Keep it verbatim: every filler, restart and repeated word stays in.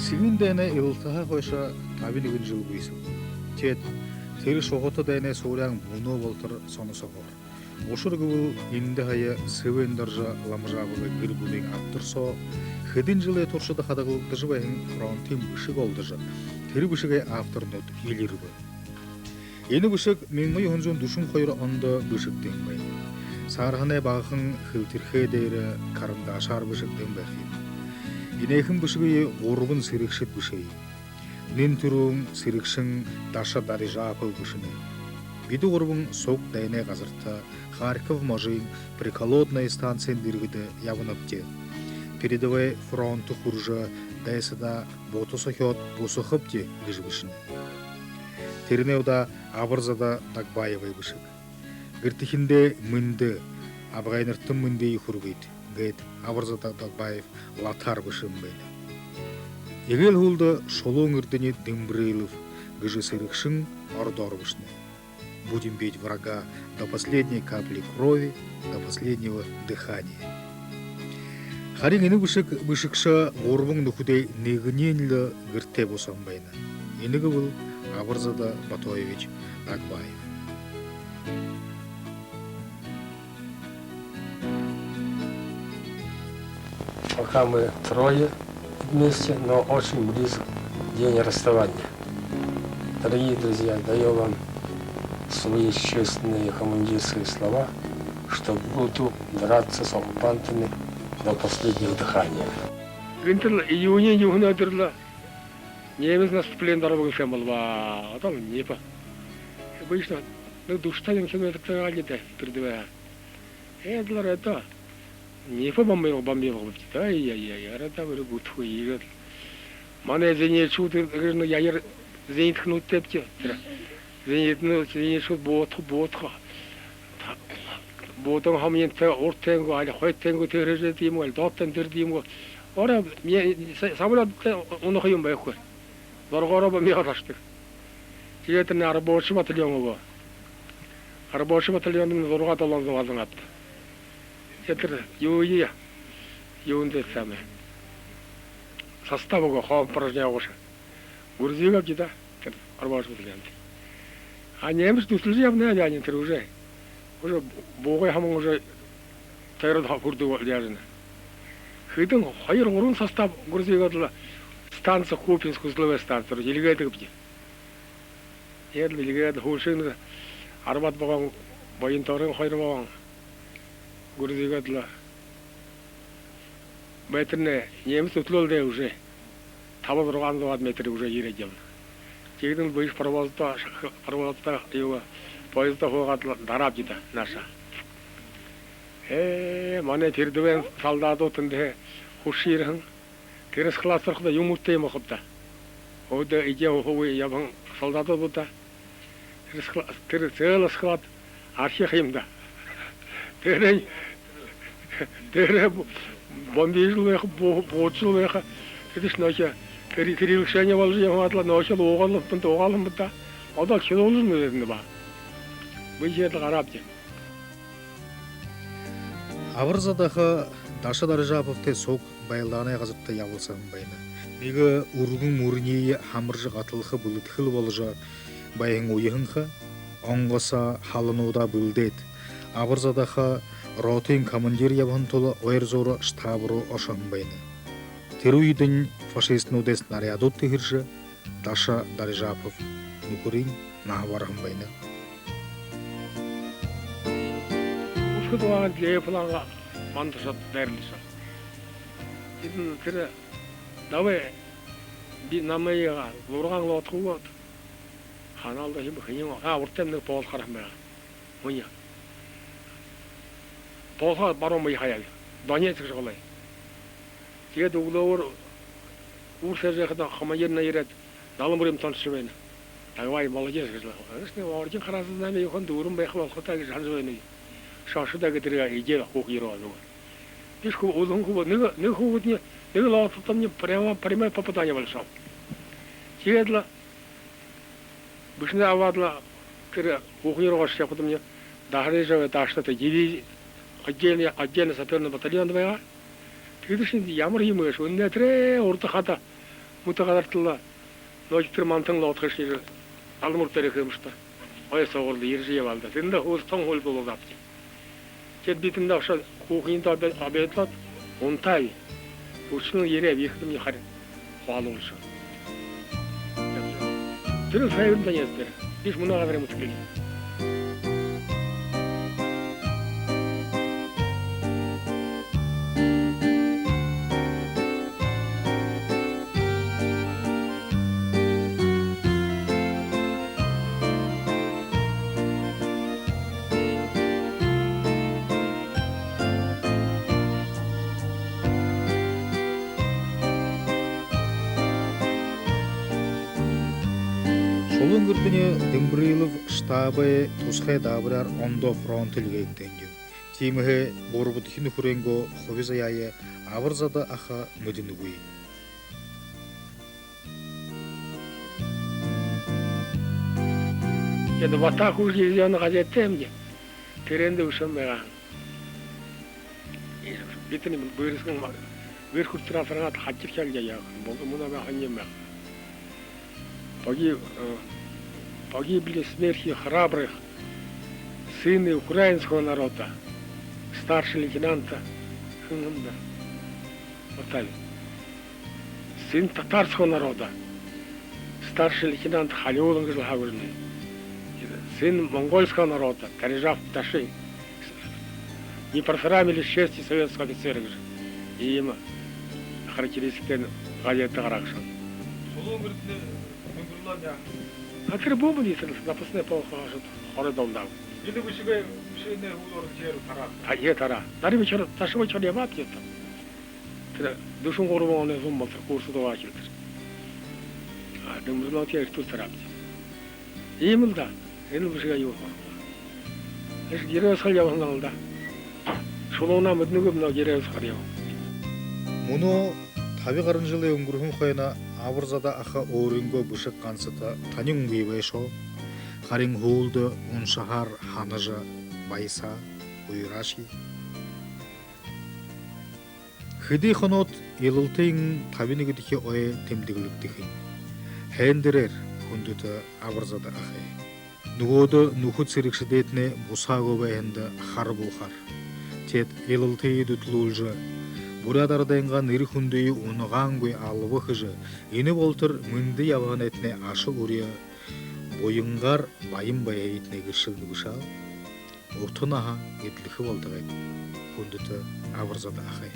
Сэбын дайнай илалтаһаа хойшо табин нэгэн жэл гүйсэбэ. Теэд тэрэ шуһата дайнай сууряан мүнөө болотор соносоһоор. Ушар гэбэл эндэ һая Сэбэн Доржо Ламжаповай гэр бүлын абдар соо хэдэн жэлэй туршада хадагалагдажа байһан фронтын бэшэг олдожо, тэрэ бэшэгэй авторнууд элирбэ. Энэ бэшэг мянга юһэн зуун дүшэн хоёр ондо бэшэгдэһэн байна. Саарһанай багахан хэлтэрхэй дээрэ карандашаар бэшэгдэһэн байха юм. Энээхэн бэшэгые гурбан сэрэгшэд бэшээ. Нэн түрүүн сэрэгшэн Даша Дарижапов бэшэнэ. Бидэ гурбан суг дайнай газарта Харьков можын Приколодная станциин дэргэдэ ябанабди. Передовой фронт хүрэжэ, дайсадаа бута сохёод бусахабди гэжэ бэшэнэ. Тэрэнэй удаа Абарзада Дагбаевай бэшэг. Гэртэхиндээ мэндэ, абгайнартан мэндые хүргыт гээд Абарзада Дагбаев латаар бэшэһэн байна. Эгээл һүүлдэ Шулуун Эрдэни Дымбрылов гэжэ сэрэгшэн ородоор бэшэнэ. Будем бить врага до последней капли крови, до последнего дыхания. Харин энэ бэшэг бэшэгшэ гурбан нүхэдэй нэгэниинь лэ гэртээ бусаһан байна. Энэ гэбэл Абарзада Батоевич Дагбаев. Пока мы трое вместе, но очень близок день расставания. Дорогие друзья, даю вам свои честные командирские слова, что буду драться с оккупантами до последнего дыхания. Гэнтэ лэ июниин юһэнэй үдэр лэ немец наступление дороо гэжэ юм болбо. Одоо лэ НИИП. Обычно, ну, дүшэ табин километр тээ али даа, передовая. Эдэ лэ оройдоо НИИП бомбил-, бомбилгабди даа. Ай-яй-яй, оройдоо бүри бүтэхэгүй. Иигээд лэ манай зенитчүүд, гэр-, гэр-, яар зенитхэнүүдтэйбди. Тэрэ зенитнүүд, зенитчүүд буудха, буудха. Та-, буудаһан хомынь тэ-, урда тэнь гү, али хойто тэнь гү, тэрэжэ даа юм гү, али доодо тэнь тэрэ даа юм гү. Орой ми-, са-, самолёт тэ-, унаха юм байхагүй. Зургаараа бомбиһаад ошодог. Тиигээд тэрэнь арбаадахи батальон үгөө. Арбаадахи батальондо зургаа долоон зуу олон абта. Тиигээд тэрэ юу, юундэ самай состав үгөө, хоом порожняк уугааша. Грузовик абажа даа, тэрэ арбаадахи батальондо. А немец дүтэлжэ ябана яанин тэрэ уже. Уже буугай хамаг уже тойроод хүрдэг яажана. Хэдэн хоёр-гурбан состав грузовигууд лэ станция, Купинск узловой станция руу эльгээдэгбди. Тиигээд лэ эльгээд, һүүлшынь арбаад вагон, военторгын хоёр вагон грузовигууд лэ байтарнай немец үтэлөө даа уже. Таба-зургаан зуугаад метр уже ерээд ябана. Тиигээд лэ бэшэ паровозто, паровозто юу, поездто һуугаад лэ дараабди даа наашаа. Ээ, манай передовойн солдадууд тэндэ хүшэр ерэһэн. Тэрэ склад соо орходо юумэ үтөө юм болохоб даа. Өөдөө эдеэ уухагүй ябаһан солдадууд даа. Тэрэ скла-, тэрэ цэлэ склад архи юм даа. Тэрэнь, тэрэ бу-, бомбижал байха, бу-, буужал байха. Тэдэшни нөөхи пере-, перелечение боложо ябаад лэ, нөөхи лэ уугаалһан, уугаалһан юм даа. Одоо хилуулжа мэдэнэ ба. Бэшэ даа, гараабди. Абарзадаха Даша Дарижаповтай суг байлдаанай газарта ябалсаһан байна. Нэгэ үргэн мүрэниие хамаржа гаталха бэлэдхэл боложо байһан үе һэн ха. Онгосо халануудаа бэлдээд, Абарзадаха ротын командир ябаһан тула ойр зуура штаб руу ошоһон байна. Тэрэ үедэнь фашистнуудай снарядууд тэһэржэ, Даша Дарижапов нүхэрынь наһа бараһан байна. Үсэгэд угаһан леплага манда ошоод дайралсаа. Тэдэнь тэрэ давай би намайгаа зургаан лодка үгөөд, ханаалдаа хэм, хэнин, а, урдань нэгэ полк гараһан байгаа. Мүнөө полк баруун маяг хаяа. Донецк гэжэ голой. Тиигээд үглөөгүүр үүр сээжэ байхада командирнай ерээд, далан бүриин тоншожо байна. Дагбаев, молодец гэжэ. Эсни орден Красного Знамени юухэн дүүрэн байха болохо даа гэжэ һанажа байна. Шоошо даа гээд тэрэ эдеэ һууха ерээ. Бэшэ хүү-, үлэһэн хүү-, нэгэ, нэгэ хүүгэдни, нэгэ лодкадамни прямо, прямое попадание болошоо. Тиигээд лэ бэшэнээ абаад лэ тэрэ һууха ерээ ошожо ябахадамни, Дарижапов, Дашатай дивизи, отдельный, отдельный саперный батальон байгаа. Тэдэшни ямар юм гээшэб, үнэн тэрэ урда хада Мүнөө газартал лэ нөөхи тэрэ мантан лэ отхыш ерээ, Алмур дээрэ хэмшта. Ой, соогуурда ерэжэ ябаал даа. Тэндэ хуу тон хууль болоод абаабди. Теэд би тэндэ ошоод, кухнидаа обед-, обедлоод, унтааб. Үшөө ерээ, ехэ юм харин. Хуалуулжа. Тэрэ сайран таньяас дээрэ. Биш мүнөө газарай мүшхэл. Шулуун эрдэни Дымбрилов штабай тусхай даабаряар ондоо фронт эльгээгдэһэн юм. Тиимэһээ гурбадахи нүхэрэйнгөө хуби заяае Абарзада аха мэдэнэгүй. Теэд «Ватаа» гэжэ газетэ юм даа. Тэрээндэ бэшэһэн байгаа. Битэн бэрисгэн ма-, бэр хүртэр асаргаад хатир хялья яах. Бол мүнөө байха юм яах. Поги-, э, погибли смертью храбрых сыны украинского народа, старший лейтенанта Хынхамда. Вот так. Сын татарского народа, старший лейтенант Халиулан гэжэ лэ хабарна. Сын монгольского народа, Тарижаф Даши, не просрамили чести советского офицера гэжэ. Иимэ характеристикатай газетэ гараһан. Шулуун эрдэни Дымбрилов яа? А тэрэ бомбын ехэл, запасной план хашад, хорой долдоо. Энэ бэшэгэй, бэшэгэй хуу ород тэрэ тараа. А, э, тараа. Дари бэшэгэй, ташаа бэшэгэй ябаад ятаа. Тэрэ дүшэн гурбан оной зун болотор, курсдо байгаа хилдэр. А, Дымбрилов тэрэ эртэ тараабди. Иимэл даа. Энэ бэшэгэй юу хаа. Эш геройско ябаһан лэ даа. Шулуунаа мэдэнэгүйб, но геройско ябаа. Мүнөө таби гаран жэлэй үнгэрһэн хойно Абарзада аха өөрынгөө бэшэг гансата танингүй байшоо. Харин һүүлдэ уншаһаар һанажа баясаа, уйраашье. Хэды хоноод Илалтын табин нэгэдэхи ой тэмдэглэгдэхэнь. Һайндэрөөр, хүндэтэ Абарзада ахай. Нүгөөдэ нүхэд сэрэгшэдэйтнай бусаагүй байһанда хара болохоор. Теэд Илалтые дүтэлүүлжэ, буряад арадайнгаа нэрэ хүндые унагаангүй алба хэжэ, энэ болотор мэндэ ябаһанайтнай аша үреэ буянгаар баян байһыетнай гэршэлнэ бэшэ аал. Ута наһа эдлэхэ болтогой, хүндэтэ Абарзада ахай.